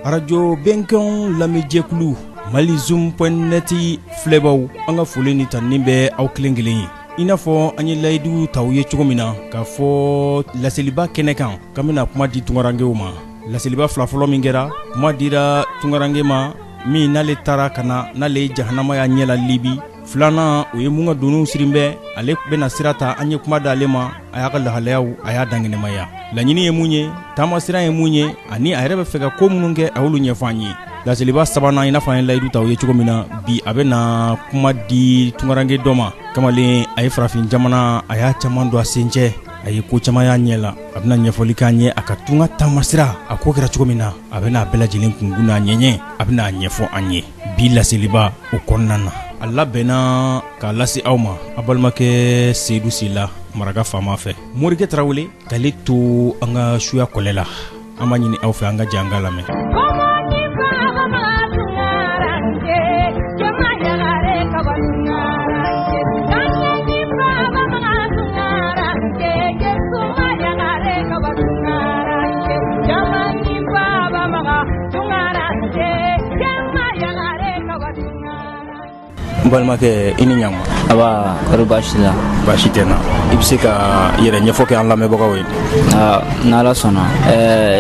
Arajo Bɛnkan lamɛnjɛkulu Mali Zoom point net filɛbaw, an ka foli ni tanuni bɛ aw kelen kelen ye. I n'a fɔ an ye layidu t'aw ye cogo min na k'a fɔ laseliba kɛnɛ kan k'an bɛna kuma di tunkarankew ma. Laseliba fila fɔlɔ min kɛra, kuma dira tunkaranke ma min n'ale taara ka na n'ale ye jahanama y'a ɲɛ la Libi. Filanan, o ye mun ka doniw sirin bɛ, ale bɛna sira ta, an ye kuma d'ale ma, a y'a ka lahalayaw a y'a dankɛnɛmaya. Laɲini ye mun ye, taamasira ye mun ye, ani a yɛrɛ bɛ fɛ ka ko minnu kɛ, a y'olu ɲɛfɔ an ye. Laseliba sabanan, i n'a fɔ an ye layidu ta o ye cogo min na, bi a bɛna kuma di tunkaranke dɔ ma. Kamalen, a ye farafin jamana, a y'a caman don a sen cɛ, a ye ko caman y'a ɲɛ la. A bɛna ɲɛfɔli k'an ye a ka tunga taamasira, a ko kɛra cogo min na, a bɛna a bɛɛ lajɛlen kunkun n'a ɲɛɲɛ, a bɛna a ɲɛfɔ an ye bi laseliba o kɔnɔna na. A labɛnna k'a lase aw ma a balimakɛ Seyidu Sila maraka faama fɛ. Morikɛ Tarawele k'ale to an ka suya kɔlɛ la. An b'a ɲini aw fɛ an ka jɛ an k'a lamɛn. N balimakɛ, i ni ɲama. Aba, kɔri baasi la? Baasi tɛ na. I bɛ se ka yɛrɛ ɲɛfɔ kɛ an lamɛnbagaw ye? N'Ala sɔnna.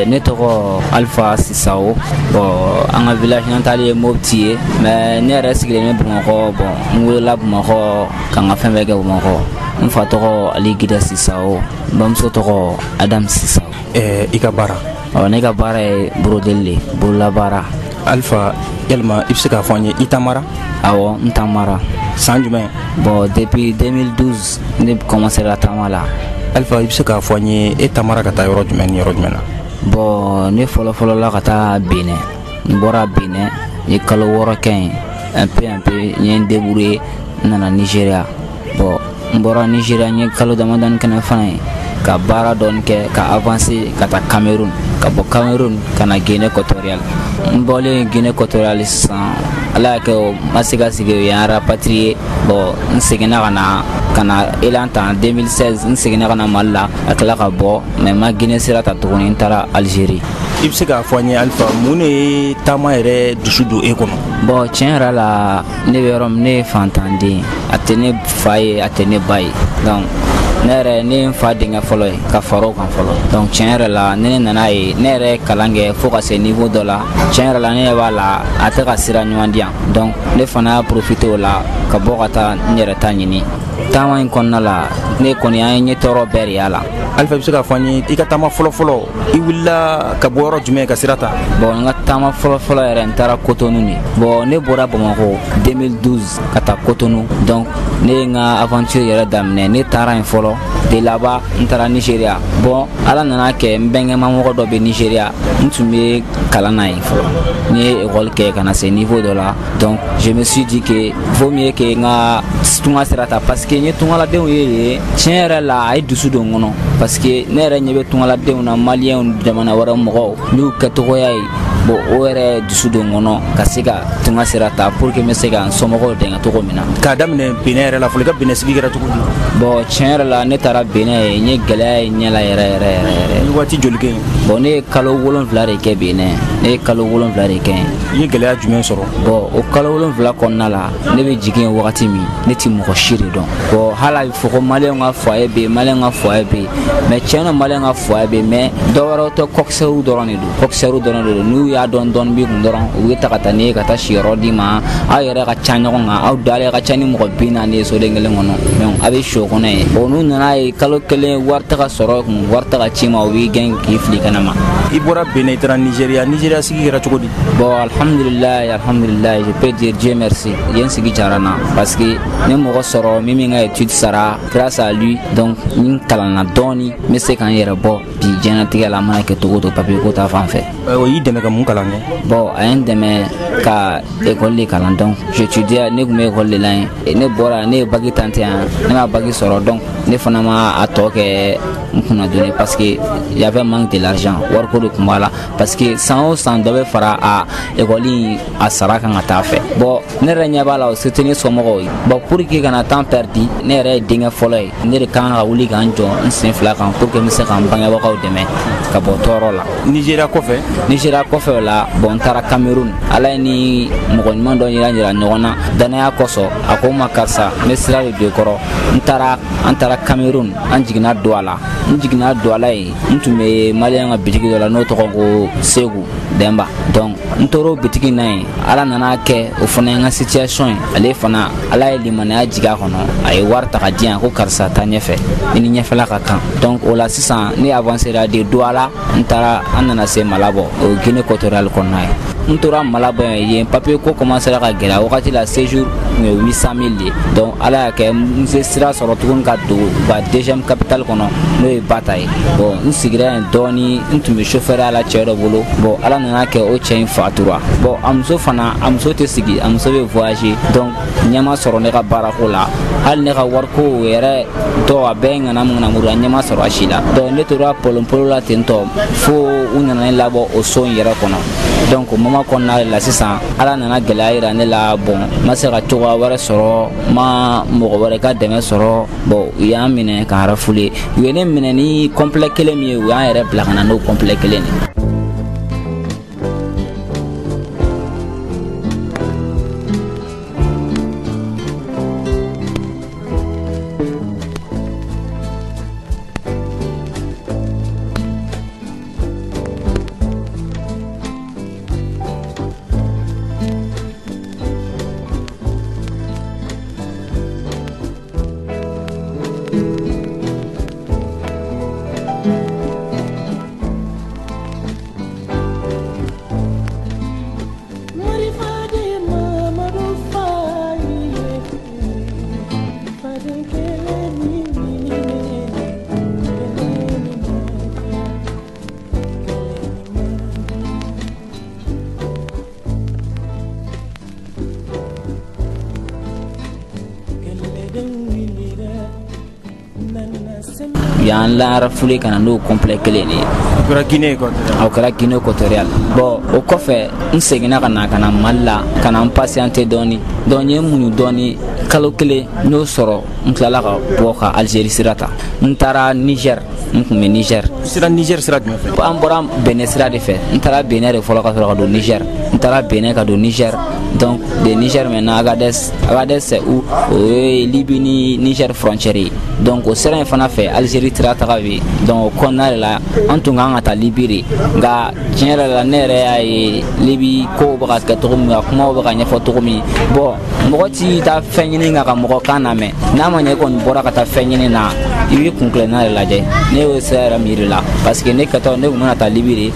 Ne tɔgɔ Alpha Sisawo. Bon, an ka village natal ye Mopti ye, mais ne yɛrɛ sigilen bɛ Bamakɔ. Bon, n wolola Bamakɔ ka n ka fɛn bɛɛ kɛ Bamakɔ. N fa tɔgɔ Ali Gida Sisawo, n bamuso tɔgɔ Adam Sisawo. I ka baara? Ɔ, ne ka baara ye brodeli de, bololabaara. Alpha, yalima i bɛ se k'a fɔ an ye, i taamara? Awɔ, n taamara. San jumɛn? Bon, depuis 2012 ne commencé la taama la. Alpha, i bɛ se k'a fɔ an ye, e taamara ka taa yɔrɔ jumɛn ni yɔrɔ jumɛn na? Bon, ne fɔlɔ fɔlɔla ka taa Benin. N bɔra Benin, n ye kalo 6 kɛ yen. Un peu un peu, n ye n débrouillé, n nana Nigéria. Bon, n bɔra Nigéria, n ye kalo damadɔni kɛnɛ fana ye ka baara dɔɔni kɛ ka avancer ka taa Cameroun, ka bɔ Cameroun ka na Guinée équatoriale. N bɔlen Guinée équatoriale sisan, Ala y'a kɛ o ma se ka sigi, o ye n rapatrier. Bon, n seginna ka na élan ta en 2016, n seginna ka na Mali la, ka tila ka bɔ, mais n ma Guinée sira ta tuguni, n taara Algérie. I bɛ se k'a fɔ an ye, Alpha, mun de ye taama yɛrɛ dusu don e kɔnɔ? Bon, tiɲɛ yɛrɛ la, ne bɛ yɔrɔ min, ne ye fantanden, a tɛ ne fa ye, a tɛ ne ba ye. Donc ne yɛrɛ, ne ye n fa denkɛ fɔlɔ ye ka fara o kan fɔlɔ. Donc tiɲɛ yɛrɛ la, ne nana ye, ne yɛrɛ ye kalan kɛ fo ka se niveau dɔ la. Tiɲɛ yɛrɛ la, ne ɲɛ b'a la, a tɛ ka sira ɲuman di yan. Donc ne fana y'a profité o la ka bɔ ka taa n yɛrɛ ta ɲini. Taama in kɔnɔna la, ne kɔni, an ye ɲɛ tɔɔrɔ bɛɛ de y'a la. Alpha, i bɛ se k'a fɔ an ye, i ka taama fɔlɔ fɔlɔ, i wulila ka bɔ yɔrɔ jumɛn ka sira ta? Bon, n ka taama fɔlɔ fɔlɔ yɛrɛ, n taara Cotonou de. Bon, ne bɔra Bamakɔ 2012 ka taa Cotonou. Donc ne ye n ka aventure yɛrɛ daminɛ, ne taara yen fɔlɔ. De là-bas, n taara Nigéria. Bon, Ala nana kɛ, n bɛnkɛmamɔgɔ dɔ bɛ Nigéria, n tun bɛ kalan na yen fɔlɔ. N ye école kɛ ka na se niveau dɔ la. Donc je me suis dit que vaut mieux que n ka tunga sira ta, parce que n ye tungaladenw ye yen. Tiɲɛ yɛrɛ la, a ye dusu don n kɔnɔ, parce que ne yɛrɛ ɲɛ bɛ tungaladenw na, maliyɛnw, jamana wɛrɛ mɔgɔw n'u kɛcogoya ye. Bon, o yɛrɛ dusu don n kɔnɔ ka se ka tunga sira ta pour que n bɛ se ka n somɔgɔw dɛmɛ cogo min na. K'a daminɛ Benin yɛrɛ la fɔlɔ, i ka Benin sigi kɛra cogo di? Bon, tiɲɛ yɛrɛ la, ne taara Benin ye, n ye gɛlɛya ye ɲɛ la yɛrɛ yɛrɛ yɛrɛ yɛrɛ. Ni waati joli kɛ yen? Bon, ne ye kalo 7 de kɛ Benin, ne ye kalo 7 de kɛ yen. I ye gɛlɛya jumɛn sɔrɔ? Bon, o kalo 7 kɔnɔna la, ne bɛ jigin yen wagati min, ne ti mɔgɔ si de dɔn. Bon, hali a bɛ fɔ ko maliyɛnw ka foyer bɛ yen, maliyɛnw ka foyer bɛ yen, mais tiɲɛ na, maliyɛnw ka foyer bɛ yen, mais dɔ wɛrɛw tɛ, coxeurs dɔrɔn de don, coxeurs dɔrɔn de don. N'u y'a dɔn dɔɔni b'i kun dɔrɔn, u bɛ ta ka taa n'i ye ka taa siyɔrɔ d'i ma. Aw yɛrɛ ka ca ɲɔgɔn kan, aw dalen ka ca ni mɔgɔ 40 ye soden kelen kɔnɔ. Donc a bɛ si o kɔnɔ yen. Bon, n'u nana ye kalo kelen wari tɛ ka sɔrɔ kun, wari tɛ ka ci ma, u b'i gɛn k'i fili kɛnɛ ma. I bɔra Benin, i taara Nigéria. Nigéria sigi kɛra cogo di? Bon, alhamdulillah, alhamdulillah, je peux dire Dieu merci. Yen sigi diyara n na parce que ne mɔgɔ sɔrɔ min bɛ n ka étude sara. Grâce à lui, donc n kalanna dɔɔni, n bɛ se ka n yɛrɛ bɔ bi diɲɛlatigɛ la. A mana kɛ togo o togo, papier ko ta fan fɛ. O y'i dɛmɛ ka mun kalan kɛ? Bon, a ye n dɛmɛ ka école de kalan. Donc j'étudiais, ne tun bɛ école de la yen. Ne bɔra, ne ye bac tenter yan, ne ma bac sɔrɔ. Donc ne fana ma a tɔ kɛ n kunna donni parce que y avait manque de l'argent, wariko de tun b'a la, parce que san o san dɔ bɛ fara a école in a sara kan ka taa fɛ. Bon, ne yɛrɛ ɲɛ b'a la, o se tɛ ne somɔgɔw ye. Bon, pour que kana temps perdu, ne yɛrɛ ye denkɛ fɔlɔ ye, ne de kan ka wuli k'an jɔ n sen fila kan pour que n bɛ se ka n bangebagaw dɛmɛ ka bɔ tɔɔrɔ la. Nigéria kɔfɛ? Nigéria kɔfɛ, o la, bon, n taara Cameroun. Ala ye ni mɔgɔ ɲuman dɔ yira ɲɔgɔn na danaya kosɔn. A ko n ma: "Karisa, n bɛ sira de don i kɔrɔ." N taara, an taara Cameroun, an jiginna Douala. N jiginna Douala yen, n tun bɛ maliyɛn ka bitigi dɔ la n'o tɔgɔ ko Segu Denba. Donc n tor'o bitigi na yen. Ala nana kɛ, o fana ye n ka situation ye. Ale fana, Ala ye limaniya jigin a kɔnɔ, a ye wari ta ka di yan ko: "Karisa, taa ɲɛfɛ, i ni ɲɛfɛla ka kan." Donc o la sisan, ne avancera de Douala, n taara, an nana se Malabo, o ye Guinée équatoriale kɔnɔna ye. N tora Malabo yen, papier ko commencera ka gɛlɛya. Wagati la, séjour tun ye 800 000 de. Donc Ala y'a kɛ, n se sira sɔrɔ tuguni ka don u ka deuxième capitale kɔnɔ, n'o ye Bata ye. Bon, n sigira yen dɔɔni, n tun bɛ chauffeur la cɛ dɔ bolo. Bon, Ala nana kɛ, o cɛ in fatura. Bon, a muso fana, a muso tɛ sigi, a muso bɛ voyager. Donc ɲɛ ma sɔrɔ ne ka baarako la, hali ne ka wariko yɛrɛ dɔw, a bɛɛ ye ŋanamu ŋanamu, a ɲɛ ma sɔrɔ a si la. Donc ne tora polonpolo la ten tɔ fo u nana ne labɔ o so in yɛrɛ kɔnɔ. Donc o moment kɔnɔna de la sisan, Ala nana gɛlɛya yira ne la. Bon, n ma se ka cogoya wɛrɛ sɔrɔ, n ma mɔgɔ wɛrɛ ka dɛmɛ sɔrɔ. Bon, u y'an minɛ k'an refoulé. U ye ne minɛ ni complet kelen min ye, u y'an yɛrɛ bila ka na n'o complet kelen de. U y'an la refoulé ka na n'o complet kelen de ye. O kɛra Guinée équatoriale? O kɛra Guinée équatoriale. Bon, o kɔfɛ, n seginna ka na Mali la, ka na n patienter dɔɔni. Donc n ye muɲu dɔɔni, kalo kelen n y'o sɔrɔ, n tilala ka bɔ ka Algérie sira ta. N taara Niger, n tun bɛ Niger. Sira Niger, sira jumɛn fɛ? An bɔra Benin sira de fɛ. N taara Benin de fɔlɔ ka sɔrɔ ka don Niger. N taara Benin ka don Niger. Donc de Niger maintenant, Agadez. Agadez, c'est où? O ye Libye ni Niger frontière ye. Donc o sira in fana fɛ, Algérie sira taga bɛ yen. Donc o kɔnɔna de la, an tun kan ka taa Libye de, nka tiɲɛ yɛrɛ la, ne yɛrɛ y'a ye Libye kow bɛ ka kɛ cogo min, ka kumaw bɛ ka ɲɛfɔ cogo min. Bon, mɔgɔ t'i taa fɛn ɲini nka ka mɔgɔ kan lamɛn. N'a ma ɲɛ, i kɔni bɔra ka taa fɛn ɲini na, i b'i kun tilenna de lajɛ. Ne y'o sira yɛrɛ miiri la parce que ne kɛtɔ, ne tun bɛna taa Libye de.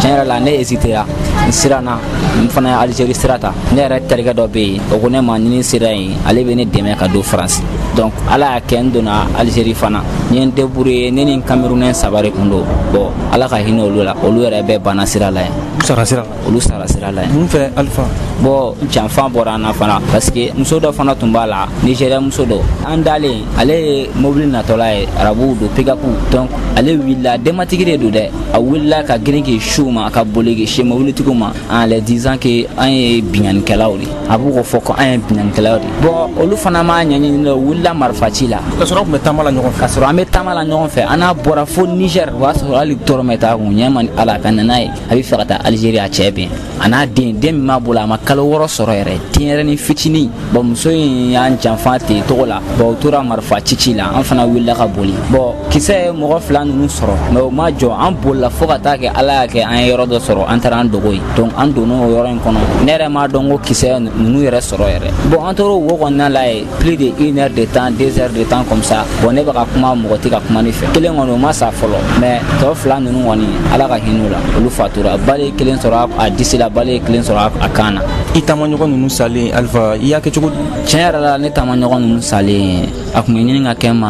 Tiɲɛ yɛrɛ la, ne hésitera, n siranna, n fana ye Algérie sira ta. Ne yɛrɛ terikɛ dɔ bɛ yen, o ko ne ma ni ne sera yen, ale bɛ ne dɛmɛ ka don Faransi. Donc Ala y'a kɛ, n donna Algérie fana, n ye n débrouillé. Ne ni n Camerounais saba de tun don. Bon, Ala ka hinɛ olu la, olu yɛrɛ bɛɛ banna sira la yen. U sara sira la? Olu sara sira la yen. Mun fɛ, Alifa? Bon, janfa bɔra an na fana parce que muso dɔ fana tun b'a la, Nigéria muso dɔ. An dalen, ale ye mobili natɔla ye, arabuw don, pick-up. Donc ale wulila, denbatigi de don dɛ, a wulila ka girin k'i su ma, ka boli k'i se mobilitigiw ma en les disant que an ye binkannikɛlaw de. A b'u ko fɔ ko an ye binkannikɛlaw de. Bon, olu fana m'a ɲɛɲini dɛ, u wulila marifaci la. Ka sɔrɔ aw tun bɛ taama la ɲɔgɔn fɛ? Ka sɔrɔ an bɛ taama la ɲɔgɔn fɛ. An n'a bɔra fo Niger, o y'a sɔrɔ hali dɔrɔmɛ t'a kun. Ɲɛ ma ni Ala ka na n'a ye, a bɛ fɛ ka taa Algérie. A cɛ bɛn, a n'a den, den min b'a bolo, a ma kalo 6 sɔrɔ yɛrɛ, denyɛrɛnin fitinin. Bon, muso in y'an janfa ten togo la. Bon, u tora marifa cici la, an fana wulila ka boli. Bon, kisɛ ye mɔgɔ fila ninnu sɔrɔ, mais u ma jɔ. An bolila fo ka taa kɛ Ala y'a kɛ, an ye yɔrɔ dɔ sɔrɔ, an taara an dogo yen. Donc an donna o yɔrɔ in kɔnɔ, ne yɛrɛ m'a dɔn ko kisɛ ninnu yɛrɛ sɔrɔ yɛrɛ. Bon, an tora o wo kɔnɔna la yen plus de une heure de temps, 2 heures de temps comme ça. Bon, ne bɛ ka kuma mɔgɔ mɔgɔ tɛ ka kuma ne fɛ. Kelen kɔni o ma sa fɔlɔ, mais tɔ fila ninnu kɔni Ala ka hinɛ u la, olu fatura. Balle ye kelen sɔrɔ a disi la, balle ye kelen sɔrɔ a kan na. I taamaɲɔgɔn ninnu salen Alifa, i y'a kɛ cogo di? Tiɲɛ yɛrɛ la, ne taamaɲɔgɔn ninnu salen, a tun bɛ ɲini ka kɛ n ma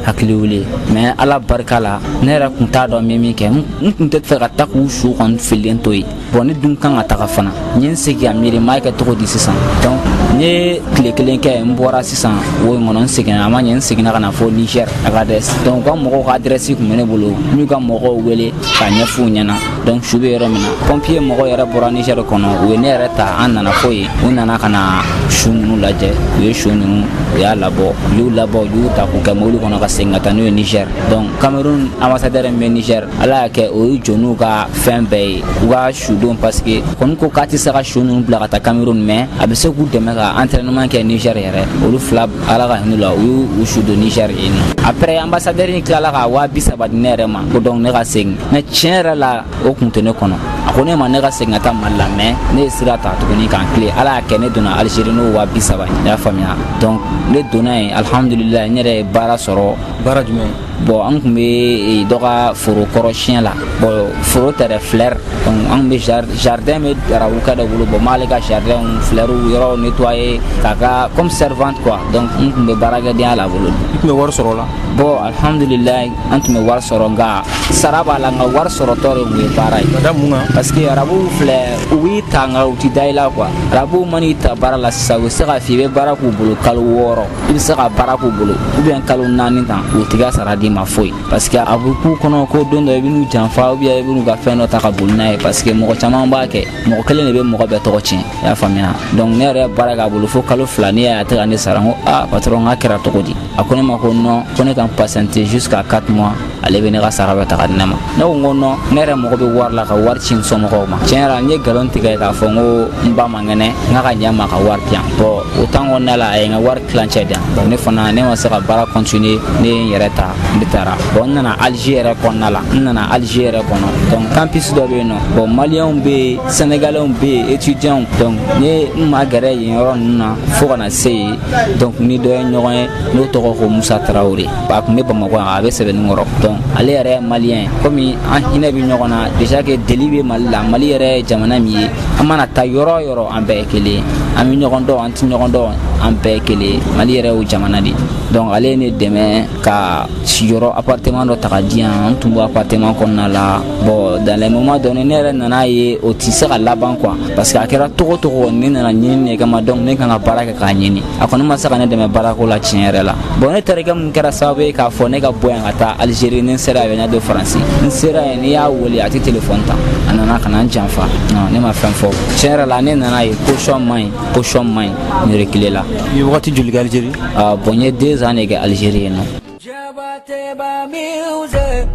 hakili wuli, mais Ala barika la, ne yɛrɛ tun t'a dɔn n bɛ min kɛ. N tun tɛ fɛ ka taa k'u su kɔni fililen to yen. Bon, ne dun kan ka taga fana, n ye n segin ka miiri n b'a kɛ cogo di sisan. Donc n ye tile kelen kɛ, n bɔra sisan wo in kɔnɔ, n seginna, a ma ɲɛ, n seginna ka na fo Niger, Agadez. Donc u ka mɔgɔw ka adresse tun bɛ ne bolo, n y'u ka mɔgɔw wele k'a ɲɛf'u ɲɛna. Donc su bɛ yɔrɔ min na, pompier mɔgɔw yɛrɛ bɔra Niger kɔnɔ, u ye ne yɛrɛ ta, an nana fo yen. U nana ka na su ninnu lajɛ, u ye su ninnu, u y'a labɔ, u y'u labɔ, u y'u ta k'u kɛ mobili kɔnɔ ka segin ka taa n'u ye Niger. Donc Cameroun ambassadeur min bɛ Niger, Ala y'a kɛ o ye jɔ n'u ka fɛn bɛɛ ye, u ka sudon, parce que kɔni ko k'a tɛ se ka su ninnu bila ka taa Cameroun, mais a bɛ se k'u dɛmɛ ka entraînement kɛ Niger yɛrɛ. Olu fila, Ala ka hinɛ la, u y'u su don Niger yen nɔ. Après ambassadeur in tilala ka 30 000 di ne yɛrɛ ma ko donc ne ka segin, mais tiɲɛ yɛrɛ la, o kun tɛ ne kɔnɔ. A ko ne ma ne ka segin ka taa Mali la, mais ne ye sira ta tuguni k'an tile. Ala y'a kɛ ne donna Algérie n'o 30 000 ye, i y'a faamuya. Donc ne donna yen, alhamdulilayi, n yɛrɛ ye baara sɔrɔ. Baara jumɛn? Bon, an tun bɛ dɔ ka foro kɔrɔsiyɛn la. Bon, foro tɛ dɛ, fleur. Donc an tun bɛ jardin bɛ arabukɛ dɔ bolo. Bon, n b'ale ka jardin fleur yɔrɔw nettoyer k'a ka comme servante quoi. Donc n tun bɛ baarakɛdenya la a bolo. I tun bɛ wari sɔrɔ o la? Bon, alhamdulilayi, an tun bɛ wari sɔrɔ, nka sara b'a la, nka wari sɔrɔtɔ de tun ye baara ye. Ka da mun kan? Parce que arabuw filɛ, u b'i ta nka u ti da i la quoi. Arabuw man'i ta baara la sisan, u bɛ se k'a f'i ye i bɛ baara k'u bolo kalo 6, i bɛ se ka baara k'u bolo ou bien kalo 4 tan, u t'i ka sara d'i ma foyi, parce que a bɛ k'u kɔnɔ ko don dɔ i bɛ n'u janfa ou bien i bɛ n'u ka fɛn dɔ ta ka boli n'a ye, parce que mɔgɔ caman b'a kɛ, mɔgɔ kelen de bɛ mɔgɔ bɛɛ tɔgɔ tiɲɛ, i y'a faamuya. Donc ne yɛrɛ ye baara k'a bolo fo kalo 2, ne y'a ye a tɛ ka ne sara. N ko ah patron, n k'a kɛra cogo di? A ko ne ma ko non, ko ne ka n patienter jusqu'à 4 mois, ale bɛ ne ka sara bɛɛ ta ka di ne ma. Ne ko n ko non, ne yɛrɛ mago bɛ wari la ka wari ci n somɔgɔw ma. Tiɲɛ yɛrɛ la, n ye nkalon tigɛ k'a fɔ n ko n ba man kɛnɛ, n k'a ka ɲɛ n ma ka wari di yan. Bon, o temps kɔnɔna la, a ye n ka wari tilancɛ di yan. Bon, ne fana ne ma se ka baara continuer, ne ye n yɛrɛ ta, ne taara. Bon, n nana Alger yɛrɛ kɔnɔna la, n nana Alger yɛrɛ kɔnɔ. Donc campus dɔ bɛ yen nɔ, bon, maliyɛnw bɛ yen, sénégalais bɛ yen, étudiants. Donc ne n ma gɛrɛ yen yɔrɔ ninnu na fo ka na se yen. Donc ni dɔ ye ɲɔgɔn ye, n'o tɔgɔ ko Musa Tarawele, a tun bɛ Bamakɔ yan, a bɛ Sɛbɛnnikɔrɔ. Donc ale yɛrɛ ye maliyɛn ye, komi an hinɛ bɛ ɲɔgɔn na déjà que deli bɛ Mali la. Mali yɛrɛ ye jamana min ye, an mana taa yɔrɔ o yɔrɔ, an bɛɛ ye kelen ye. An bɛ ɲɔgɔn dɔn, an tɛ ɲɔgɔn dɔn, an bɛɛ ye kelen ye. Mali yɛrɛ y'o jamana de ye. Donc ale ye ne dɛmɛ ka siyɔrɔ appartement dɔ ta ka di yan, n tun b'o appartement kɔnɔna la. Bon, dans les moments donnés, ne yɛrɛ nana ye o tɛ se ka laban quoi, parce que a kɛra togo togo, ne nana ɲini de kama. Donc ne kan ka baara kɛ k'a ɲini, a kɔni ma se ka ne dɛmɛ baarako la tiɲɛ yɛrɛ la. Bon, ne terikɛ min kɛra sababu ye k'a fɔ ne ka bɔ yan ka taa Algérie, ni n sera yen, n don Faransi, n sera yen, n'i y'a wele a tɛ téléphone ta, a nana ka na n janfa. Non, ne ma fɛn fɔ tiɲɛ yɛrɛ la. Ne nana ye position man ɲi, position man ɲi, n reculer la. I ye wagati joli kɛ Algérie? Ah, bon, n ye 2 ans de kɛ Algérie yen nɔ. Jabateba music.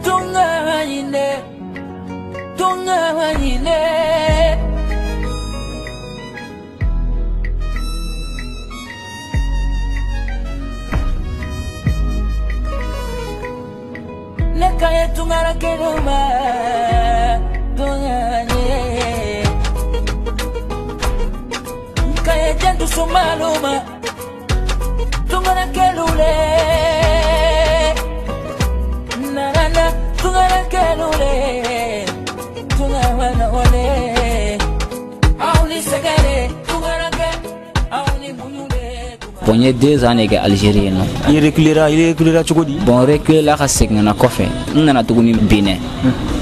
Tunga tunga ine. Neka ye tungara keluma, tunga ine. Kaya jantu sumaluma, tungara kelule. Narana, tungara kelule. Tunga wana wale. Auni segere, tungara ke, auni bunyule. Bon, n ye 2 ans de kɛ Algérie yen nɔ. I reculera, i reculera cogo di? Bon, reculer la ka segin ka na kɔfɛ, n nana tuguni Benin,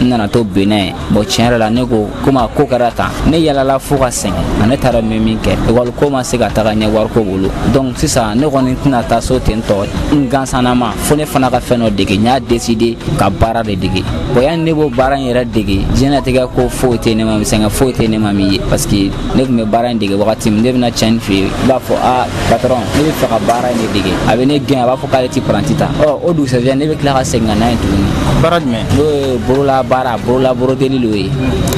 n nana to Benin. Bon, tiɲɛ yɛrɛ la, ne ko komi a ko kɛra tan, ne yalala fo ka sɛgɛn, nka ne taara min min kɛ, ekɔli ko ma se ka taga ɲɛ wariko bolo. Donc sisan ne kɔni tɛna taa so ten tɔ n gansanama, fo ne fana ka fɛn dɔ dege. N y'a décider ka baara de dege. Bon, yanni ne b'o baara in yɛrɛ dege, diɲɛlatigɛ ko foyi tɛ ne ma sɛgɛn, foyi tɛ ne ma min ye, parce que ne tun bɛ baara in dege wagati min, ne bɛna cɛ in fɛ yen, i b'a fɔ a patron, ne bɛ fɛ ka baara in de dege, a bɛ ne gɛn, a b'a fɔ k'ale ti paranti ta. Ɔ, o dugusajɛ ne bɛ tila ka segin ka na yen tuguni. Baara jumɛn? N'o ye bolola baara, bolola brodeli lo ye.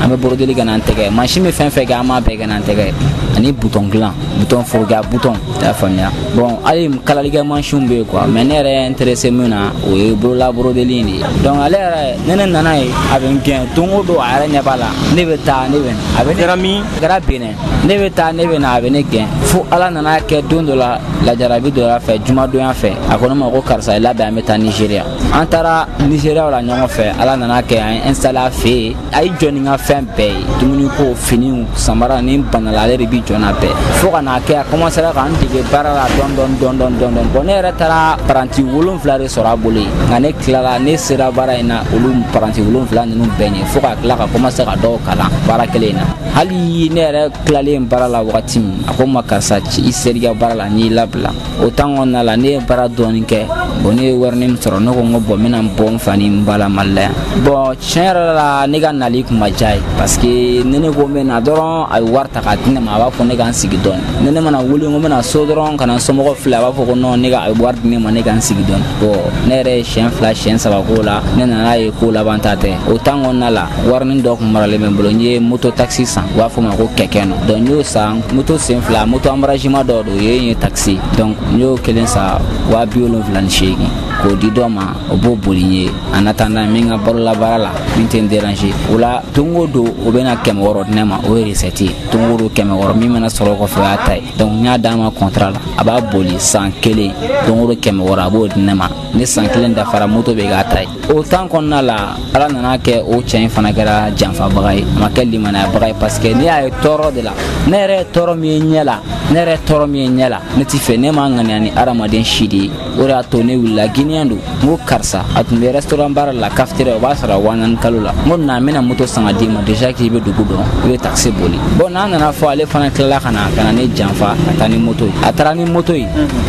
An bɛ brodeli kɛ n'an tɛgɛ. Mansin bɛ fɛn fɛn kɛ, an b'a bɛɛ kɛ n'an tɛgɛ. Ani bouton dilan, bouton forokiya bouton, i y'a faamuya. Bon, hali kalalikɛ mansinw bɛ yen quoi, mais ne yɛrɛ intéressé min na, o ye bolola brodeli in de ye. Donc ale yɛrɛ, ne nana ye, a bɛ n gɛn don o don, a yɛrɛ ɲɛ b'a la. Ne bɛ taa, ne bɛ na. A bɛ ne Kɛra min? Kɛra Benin. Ne bɛ taa, ne bɛ na, a bɛ ne gɛn. Fo Ala nana kɛ don dɔ la, lajarabi dɔ la fɛ, jumadonya fɛ, a ko ne ma ko karisa i labɛn, an bɛ taa Nigéria. An taara Nigéria la ɲɔgɔn fɛ, Ala nana kɛ an ye installé a fɛ yen. A y'i jɔ ni n ka fɛn bɛɛ ye, dumuniko, finiw, samara, ni bana la, ale de b'i jɔ n'a bɛɛ. Fo ka n'a kɛ a commencé k'an dege baara la dɔɔni dɔɔni dɔɔni dɔɔni dɔɔni. Bon, ne yɛrɛ taara paranti 7 de sɔrɔ a bolo yen, nka ne tilala, ne sera baara in na olu paranti 7 ninnu bɛɛ ɲɛ, fo ka tila ka commencé ka dɔw kalan baara kelen in na. Hali ne yɛrɛ tilalen baara la wagati min, a ko n ma karisa, i ser'i ka baara la, n y'i labila. O temps kɔnɔna la, ne ye baara dɔɔni kɛ. Bon, ne ye warini min sɔrɔ, ne ko n ko bon, n bɛna n bɔ n fa ni n ba la Mali la yan. Bon, tiɲɛ yɛrɛ la, ne ka nali kun ma diya ye, parce que ni ne ko n bɛ na dɔrɔn, a ye wari ta k'a di ne ma, a b'a fɔ ne ka n sigi dɔɔni. Ni ne mana wuli ko n bɛna so dɔrɔn ka na n somɔgɔw filɛ, a b'a fɔ ko non, ne ka a ye wari di ne ma, ne ka n sigi dɔɔni. Bon, ne yɛrɛ ye siɲɛ 2, siɲɛ 3 k'o la, ne nana ye ko laban ta tɛ. O temps kɔnɔna la, warini dɔ kun maralen bɛ n bolo, n ye moto taxi san, u b'a fɔ o ma ko kɛkɛ nɔ. Donc n y'o san, moto sen fila, moto embrayage dɔ don, o ye taxi. Donc n y'o kelen san 78 000 k'o di dɔ ma, o b'o boli n ye en attendant n bɛ n ka balola baara la min tɛ n déranger. O la, don o don, o bɛ na 600 di ne ma, o ye recette ye. Don o don 600, min mana sɔrɔ o kɔfɛ, o y'a ta ye. Donc n y'a d'a ma contrat la, a b'a boli san kelen, don o don 600, a b'o di ne ma. Ni san kelen dafara, moto bɛ k'a ta ye. O temps kɔnɔna la, Ala nana kɛ o cɛ in fana kɛra janfabaga ye, a ma kɛ limaniyabaga ye, parce que ne y'a ye tɔɔrɔ de la. Ne yɛrɛ ye tɔɔrɔ min ye ɲɛ la, ne yɛrɛ ye tɔɔrɔ min ye ɲɛ la, ne ti fɛ, ne ma ŋaniya ni hadamaden si de ye. O de y'a to ne wulila, Guinéen don. N ko karisa, a tun bɛ restaurant baara la, cafétéria, o b'a sɔrɔ 4000 kalo la. N ko na, n bɛna moto san ka d'i ma, déjà k'i bɛ dugu dɔn, i bɛ taxi boli. Bon, n'a nana fɔ, ale fana tilala ka na ne janfa ka taa ni moto ye. A taara ni moto ye,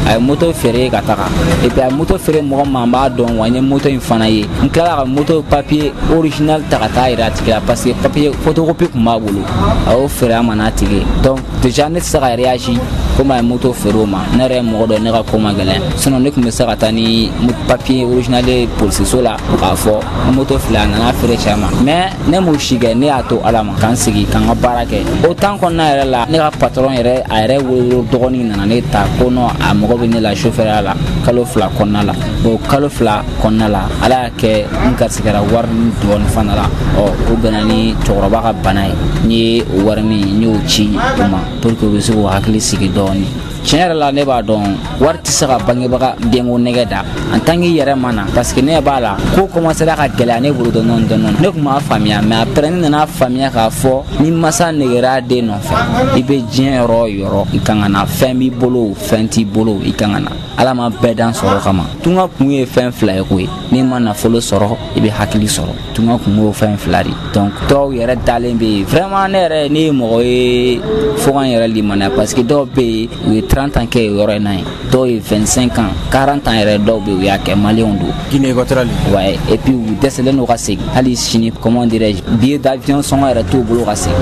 a ye moto feere ka taga. Et puis a ye moto feere mɔgɔ ma, n b'a dɔn wa, n ye moto in fana ye. N tilala ka moto papier original ta ka taa yira a tigi la, parce que papier photocopie tun b'a bolo. A y'o feere a ma n'a tigi ye. Donc déjà ne tɛ se ka réagir komi a ye moto feere o ma. Ne yɛrɛ ye mɔgɔ dɔ ye, ne ka ko ma gɛlɛn, sinon ne tun bɛ se ka taa ni papier original ye polisiso la k'a fɔ moto filɛ, a nana feere cɛ ma. Mais ne m'o si kɛ, ne y'a to Ala ma k'an sigi k'an ka baara kɛ. O temps kɔnɔna yɛrɛ la, ne ka patron yɛrɛ, a yɛrɛ wolo dɔgɔnin nana ne ta ko non, a mago bɛ ne la chauffeur la kalo 2 kɔnɔna la. Bon, kalo 2 kɔnɔna la, Ala y'a kɛ n garisigɛra wari dɔɔni fana la. Ɔ, o bɛnna ni cɛkɔrɔba ka bana ye. N ye o warini, n y'o ci u ma pour que u bɛ se k'u hakili sigi dɔɔni. Tiɲɛ yɛrɛ la, ne b'a dɔn wari tɛ se ka bangebaga denko nɛgɛ da en tant que i yɛrɛ ma na, parce que ne b'a la ko commencera ka gɛlɛya ne bolo dɔɔni dɔɔni. Ne tun b'a faamuya, mais après ne nana faamuya k'a fɔ ni masa negera den nɔfɛ, i bɛ diɲɛ yɔrɔ o yɔrɔ, i kan ka na. Fɛn b'i bolo, fɛn t'i bolo, i kan ka na. Ala ma bɛɛ dan sɔrɔ kama. Tunga kun ye fɛn fila ye koyi. N'i ma nafolo sɔrɔ, i bɛ hakili sɔrɔ. Tunga kun y'o fɛn fila de. Donc dɔw yɛrɛ dalen bɛ yen vraiment. Ne yɛrɛ, ne ye mɔgɔ ye fo ka n yɛrɛ limaniya, parce que dɔw bɛ yen, u ye 30 ans kɛ o yɔrɔ in na yen, dɔw ye 25 ans, 40 ans yɛrɛ, dɔw bɛ yen, u y'a kɛ, maliyɛnw don. Guinée équatoriale. Ouais, et puis u dɛsɛlen don ka segin hali sini. Comment dirais-je, billet d'avion sɔngɔ yɛrɛ t'u bolo ka segin.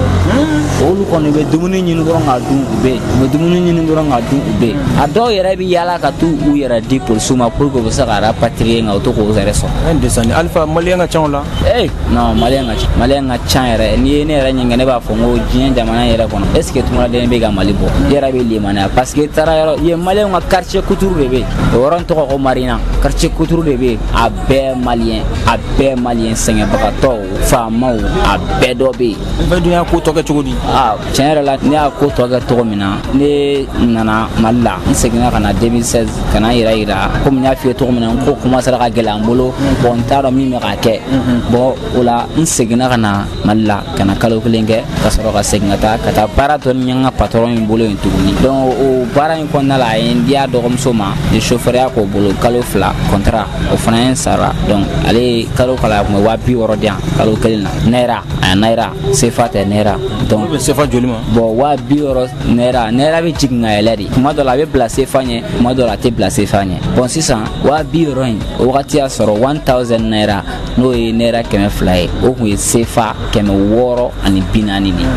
Olu kɔni bɛ dumuni ɲini dɔrɔn ka dun, u bɛ yen, u bɛ dumuni ɲini dɔrɔn ka dun, u bɛ yen. A dɔw yɛrɛ bɛ yaala ka t'u u yɛrɛ di polisiw ma pour que u bɛ se ka rapatrier, nka u to k'o yɛrɛ sɔrɔ. An desandi Alifa, maliyɛn ka ca o la. Eh non, maliyɛn ka ca, maliyɛn ka ca yɛrɛ. N'i ye ne yɛrɛ ɲininka, ne b'a fɔ n ko diɲɛ jamana yɛrɛ kɔnɔ, est ce que tungaladen bɛ ka Mali bɔ? I yɛrɛ bɛ limaniya, parce que i taara yɔrɔ yen, maliyɛnw ka quartier kuturu de bɛ yen, o yɔrɔ in tɔgɔ ko Marina. Quartier kuturu de bɛ yen, a bɛɛ maliyɛn, a bɛɛ maliyɛn, sɛgɛnbagatɔw, faamaw, a bɛɛ dɔ bɛ yen. Alifa dun y'a ko tɔ kɛ cogo di? Aa, tiɲɛ yɛrɛ la, ne y'a ko tɔ kɛ cogo min na, ne nana Mali la, n seginna ka na 2016 ka na n yɛrɛ yira. Komi n y'a f'i ye cogo min na, n ko commencera ka gɛlɛya n bolo. Bon, n t'a dɔn min bɛ ka kɛ. Bon, o la n seginna ka na Mali la ka na kalo kelen kɛ, ka sɔrɔ ka segin ka taa baara dɔ ni n ka patron in bolo yen tuguni. Donc o baara in kɔnɔna la, a ye n di a dɔgɔmuso ma, n ye chauffeur k'o bolo kalo 2 contrat, o fana ye n sara. Donc ale ye kalo kalo, a tun bɛ 60 000 di yan kalo kelen na, naira, a naira, sefa tɛ, naira. Donc O bɛ sefa joli ma? Bon, 60 000 naira, naira bɛ jigin ka yɛlɛ de. Tuma dɔ la a bɛ bila sefa ɲɛ, tuma dɔ la a tɛ bila sefa ɲɛ. Bon, sisan 60 000 in, o wagati y'a sɔrɔ 1000 naira, n'o ye naira 200 ye, o tun ye sefa 640 de ye.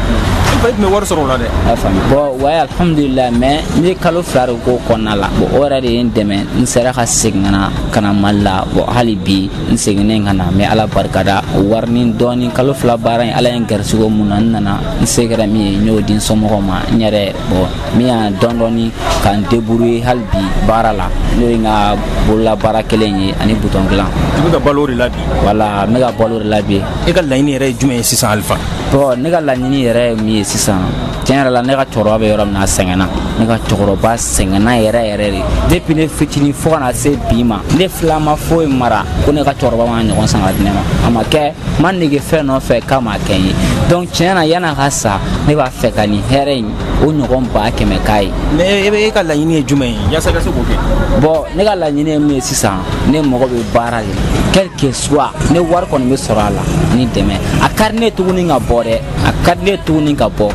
Alpha, i tun bɛ wari sɔrɔ o la dɛ. A y'a faamuya. Bon, ouais, alhamdulillah, mais n ye kalo 2 de k'o kɔnɔna la. Bon, o yɛrɛ de ye n dɛmɛ, n sera ka segin ka na Mali la. Bon, hali bi n seginnen ka na, n bɛ Ala barikada. O warinin dɔɔni, kalo 2 baara in, Ala ye n garisigɛ mun na, n nana, n se kɛra min ye, n y'o di n somɔgɔw ma. N yɛrɛ, bon, min y'a dɔɔni dɔɔni ka n débrouiller hali bi baara la, n'o ye n ka bolola baara kelen ye ani bouton dilan. I bɛ ka balo o de la bi? Wala, n bɛ ka balo o de la bi. E ka laɲini yɛrɛ ye jumɛn ye sisan, Alpha? Bon, ne ka laɲini yɛrɛ ye min ye sisan, tiɲɛ yɛrɛ la, ne ka cɛkɔrɔba bɛ yɔrɔ min na, a sɛgɛnna. Ne ka cɛkɔrɔba sɛgɛnna yɛrɛ yɛrɛ de. Depuis ne fitinin fo ka na se bi ma, ne fila ma foyi mara ko ne ka cɛkɔrɔba ma ɲɔgɔn san ka di ne ma. A ma kɛ, n ma nege fɛn nɔfɛ k'a ma kɛ n ye. Donc tiɲɛ na, yan'a ka sa, ne b'a fɛ ka nin hɛrɛ in o ɲɔgɔn 100 000 k'a ye. Mais e ka laɲini ye jumɛn ye yaasa i ka se k'o kɛ? Bon, ne ka laɲini ye min ye sisan, ne mago bɛ baara de la, quel que soit ne wari kɔni bɛ sɔrɔ a la ni dɛmɛ. A ka di ne ye tuguni ka bɔ dɛ, a ka di ne ye tuguni ka bɔ.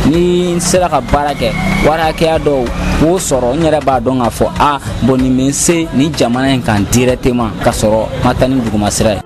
Ni n sera ka baara kɛ, wari hakɛya dɔw k'o sɔrɔ, n yɛrɛ b'a dɔn k'a fɔ a bon, nin bɛ n se nin jamana in kan directement ka sɔrɔ n ma taa ni duguma sira ye.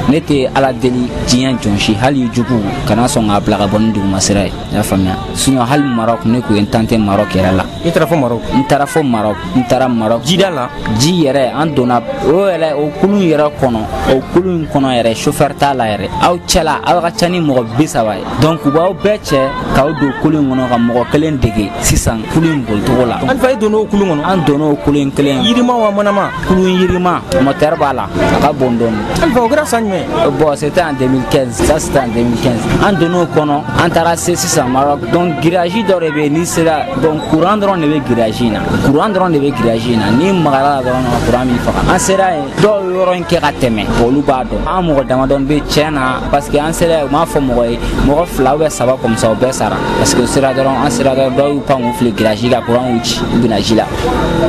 Ne tɛ Ala deli diɲɛ jɔn si, hali jugu kana sɔn k'a bila ka bɔ ni duguma sira ye, i y'a faamuya. Sinon hali Maroc, ne kun ye n tenter Maroc yɛrɛ la. I taara fo Maroc? N taara fo Maroc, n taara Maroc. Jida la? Ji yɛrɛ, an donna o yɛrɛ, o kulun yɛrɛ kɔnɔ, o kulun in kɔnɔ yɛrɛ, chauffeur t'a la yɛrɛ. Aw cɛla, aw ka ca ni mɔgɔ 30 ye. Donc u b'aw bɛɛ cɛ k'aw don kulun in kɔnɔ ka mɔgɔ kelen dege sisan kulun in bolicogo la. Alpha, e donna o kulun kɔnɔ? An donna o kulun in kelen. Yirima wa manama? Kulun yirima, moteur b'a la, a ka bon dɔɔni. Alpha, o kɛra san jumɛn? Bon, c'était en 2015. Ça, c'était en 2015. An donn'o kɔnɔ, an taara se sisan Maroc. Donc grillage dɔ de bɛ yen, n'i sera, donc courant dɔrɔn de bɛ grillage in na. Courant dɔrɔn de bɛ grillage in na. N'i magara la dɔrɔn, courant b'i faga. An sera yen, dɔw ye yɔrɔ in kɛ ka tɛmɛ, olu b'a dɔn. An mɔgɔ damadɔni bɛ tiɲɛ na, parce que an sera yen, u m'a fɔ mɔgɔ ye, mɔgɔ fila ou bien saba comme ça, o bɛɛ sara. Parce que u sera dɔrɔn, an sera dɔrɔn, dɔw y'u pan k'u fili grillage kan, courant y'u ci, u bɛna ji la.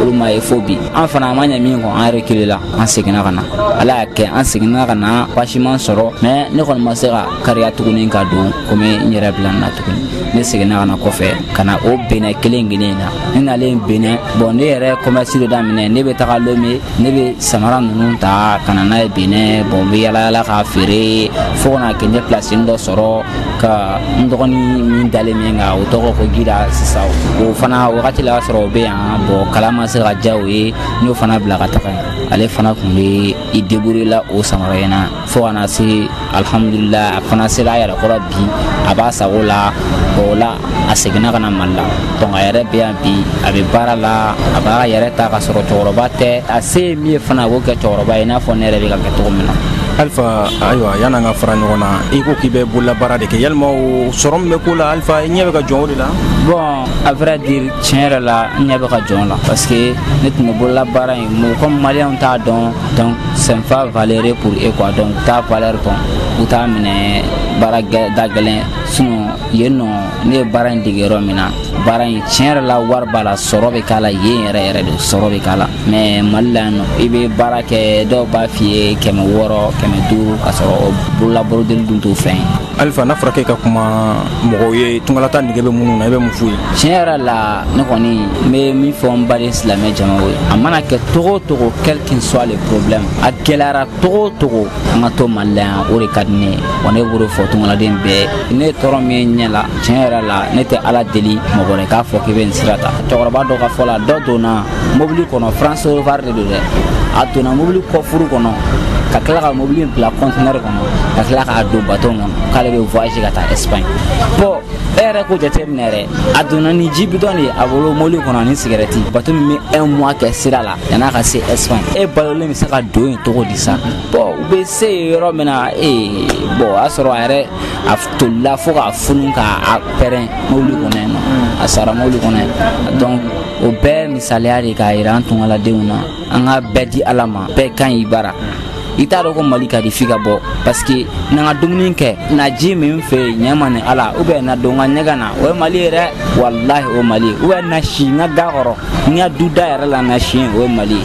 Olu ma ye fo bi. An fana, a ma ɲɛ min kɔ, an reculé la, an seginna ka na. Ala y'a kɛ, an seginna ka na, baasi ma sɔrɔ. Mais ne kɔni ma se ka kariya tuguni ka don komi n yɛrɛ bila n na tuguni. Ne seginna ka na kɔfɛ ka na o Benin kelen kelen in na. Ne nalen Benin, bon, ne yɛrɛ commerce dɔ daminɛ. Ne bɛ taga Lomé, ne bɛ samara ninnu ta ka na n'a ye Benin. Bon, n bɛ yala yala k'a feere fo ka na kɛ n ye place dɔ sɔrɔ ka n dɔgɔnin min dalen min kan, o tɔgɔ ko Gida sisan. O fana wagati la, y'a sɔrɔ o bɛ yan. Bon, kalan ma se ka diya o ye, n y'o fana bila ka taga yen. Ale fana tun bɛ i débrouiller la o samara in na fo ka na se, alhamdulillah, a fana sera a yɛrɛ kɔrɔ bi, a b'a sago la. Bon, o la a seginna ka na Mali la. Donc a yɛrɛ bɛ yan bi, a bɛ baara la, a b'a yɛrɛ ta ka sɔrɔ cɛkɔrɔba tɛ. A se ye min ye fana, a b'o kɛ cɛkɔrɔba ye, i n'a fɔ ne yɛrɛ bɛ ka kɛ cogo min na. Alpha, ayiwa, yan'an ka fara ɲɔgɔn na, i ko k'i bɛ bololabaara de kɛ. Yalima o sɔrɔ min bɛ ko la, Alpha, i ɲɛ bɛ ka jɔn o de la? Bon, à vrai dire, tiɲɛ yɛrɛ la, n ɲɛ bɛ ka jɔn la, parce que ne tun bɛ bololabaara in mɔgɔ comme maliyɛnw t'a dɔn. Donc c'est pas valeur pour eux quoi. Donc u t'a valeur dɔn, u t'a minɛ baara da gɛlɛn. Sinon yen nɔ, ne ye baara in dege yɔrɔ min na, baara in tiɲɛ yɛrɛ la, wari b'a la, sɔrɔ bɛ k'a la yen yɛrɛ yɛrɛ de, sɔrɔ bɛ k'a la. Mais Mali la yan nɔ, i bɛ baara kɛ, dɔw b'a f'i ye 600, 500, ka sɔrɔ o bolola brodeli dun t'o fɛn ye. Alpha, n'a fɔra k'e ka kuma mɔgɔw ye tungalata nege bɛ minnu na, i bɛ mun f'u ye? Tiɲɛ yɛrɛ la, ne kɔni n bɛ min fɔ n baden silamɛ jamaw ye, a mana kɛ togo o togo, quel qu'il soit le problème, a gɛlɛyara togo o togo, an ka to Mali la yan, o de ka di ne ye. Wa ne b'o de fɔ tungaladen bɛɛ. Ne ye tɔɔrɔ min ye ɲɛ la, tiɲɛ yɛrɛ la, ne tɛ Ala deli mɔgɔ wɛrɛ k'a fɔ k'i bɛ nin sira ta. Cɛkɔrɔba dɔ ka fɔ la, dɔ donna mobili kɔnɔ, France Rover de don dɛ, a donna mobili coffre kɔnɔ ka tila ka mobili bila conteneur kɔnɔ, ka tila k'a don bateau kɔnɔ k'ale bɛ voyage ka taa Espagne. Bon, e yɛrɛ ko jateminɛ yɛrɛ, a donna ni ji bidɔn de ye a bolo mobili kɔnɔ ani sigɛrɛti. Bateau min bɛ un mois kɛ sira la yan'a ka se Espagne, e balolen bɛ se ka don yen cogo di sa? Bon, u bɛ se yen yɔrɔ min na, ee bon, o y'a sɔrɔ a yɛrɛ a tolila fo k'a funu k'a pɛrɛn mobili kɔnɔ yen nɔ. A sara mobili kɔnɔ yen. Donc o bɛɛ misaliya de k'a yira an tungaladenw na, an ka bɛɛ di Ala ma, bɛɛ ka ɲi i bara. I t'a dɔn ko Mali ka di f'i ka bɔ, parce que n'an ka dumuni kɛ, na ji min fɛ yen, ɲɛ ma ni Ala, ou bien na don n ka ɲɛgɛn na, o ye Mali ye dɛ, walahi o ye Mali ye. Ou bien na si n ka ga kɔrɔ, n ka duda yɛrɛ la, na si yen, o ye Mali ye.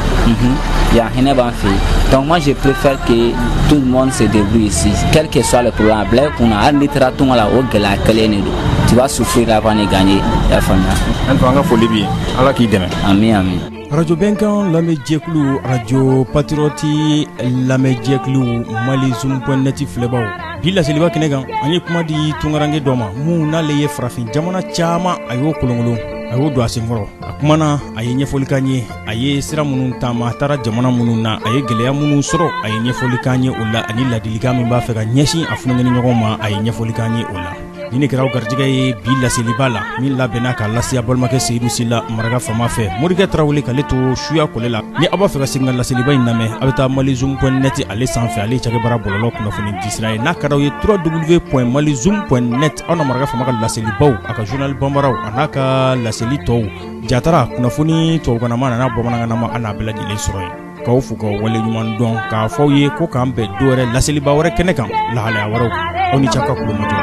Yan hinɛ b'an fɛ yen. Donc moi, je préfère que tout le monde se débrouille ici, quel que soit le problème. A bila i kunna, hali n'i taara tunga la, o gɛlɛya kelen de don, tu vas souffrir avant de gagner. I y'a faamuya? Alpha, an ka foli b'i ye, Ala k'i dɛmɛ. Ami, ami. Arajo Bɛnkan lamɛnjɛkulu, Arajo Patriote lamɛnjɛkulu, Mali Zoom point net filɛbaw, bi laseliba kɛnɛ kan, an ye kuma di tunkaranke dɔ ma mun n'ale ye farafin jamana caman, a y'o kolonkolon, a y'o don a senkɔrɔ. A kumana, a ye ɲɛfɔli k'an ye, a ye sira minnu taama, a taara jamana minnu na, a ye gɛlɛya minnu sɔrɔ, a ye ɲɛfɔli k'an ye o la, ani ladilikan min b'a fɛ ka ɲɛsin a funankɛni ɲɔgɔn ma, a ye ɲɛfɔli k'an ye o la. Ni ne kɛra aw garijɛgɛ ye bi laseliba la min labɛnna k'a lase a balimakɛ Seyidu Sila Maraka Fama fɛ, Morikɛ Tarawele k'ale to suya kɔlɛ la. Ni aw b'a fɛ ka segin ka laseliba in lamɛn, a bɛ taa malizoom point net ale sanfɛ, ale ye cakɛbaara bɔlɔlɔ kunnafoni disira ye. N'a ka d'aw ye, www.malizoom.net, aw na Maraka Fama ka laselibaw, a ka journal banbaraw, a n'a ka laseli tɔw, jatara kunnafoni tubabukanama n'a bamanankanama, a n'a bɛɛ lajɛlen sɔrɔ yen. K'aw fo k'aw waleɲuman dɔn, k'a fɔ aw ye ko k'an bɛn don wɛrɛ, laseliba wɛrɛ kɛnɛ kan, lahalaya wɛrɛw kan. Aw ni ce aw ka kulomajɔ la.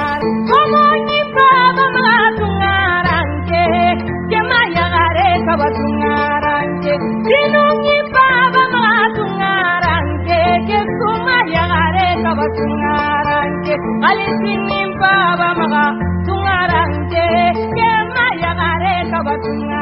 Baba maga tungaranke, kema yagare kaba.